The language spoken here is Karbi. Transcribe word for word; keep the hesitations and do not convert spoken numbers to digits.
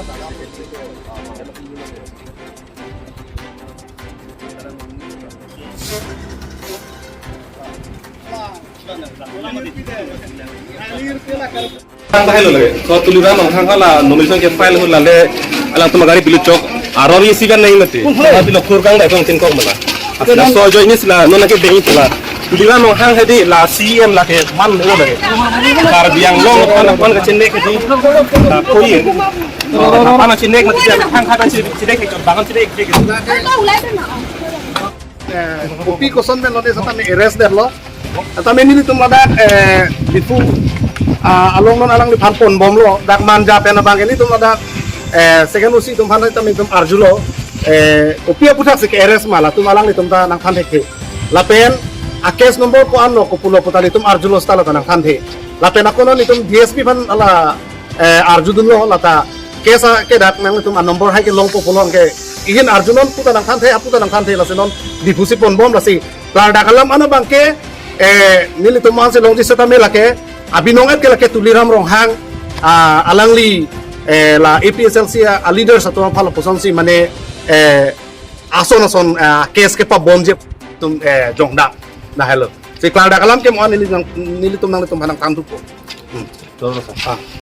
Tang tahai lo lagi. So Tuliram Ronghang hala nomination ke file hula le alangtum agari pilu chok. Aro ye sigan nai mati. Tapi lo kurkang dai kong tin kok mana. Asla so join ni sila non ke dei sila. Tuliram Ronghang hadi la C M la ke man lo lagi. Karbi Anglong pan pan ke chenne ke di. La koi. Pan chenne ke di. Hang kata chenne ke bangan chenne ke. Eh, kopi koson pen lone seta me arrest detlo. Seta me nelitum ladak, eh, Diphu, ah, along non alangliphan ponbomlo. Dak Manja pen abang nelitum ladak, eh, second O C atum aphan seta me nelitum arjulo. Eh, kopi aputhaksi ke arrest ma latum alanglitum ta nangthan thekthe. Lapen a case number ko-an lo kopulo puta nelitum arjulo seta la ta nangthan the. Lapen ako non nelitum D S P aphan hala eh, arjudunlo lata case a kedak nangtum a number hai ke longpo pulo anke ihin arjunon puta nangthanthe aputa nangthanthe lasi non Diphu si ponbom lasi klardak alam ana abangke, eh, nelitum man si longji seta me lake abinong et ke lake Tuliram Ronghang, ah, alangli, eh, la A P H L C a, a leaders atum aphan lapuson si mane, eh, ason ason, ah, case kepabomji atum, eh, jongdam. Nahelo si klardak alam ke mo neli nang nelitum nanglitum aphan nangthanthupo. Hmm. Lolo sa. Ah.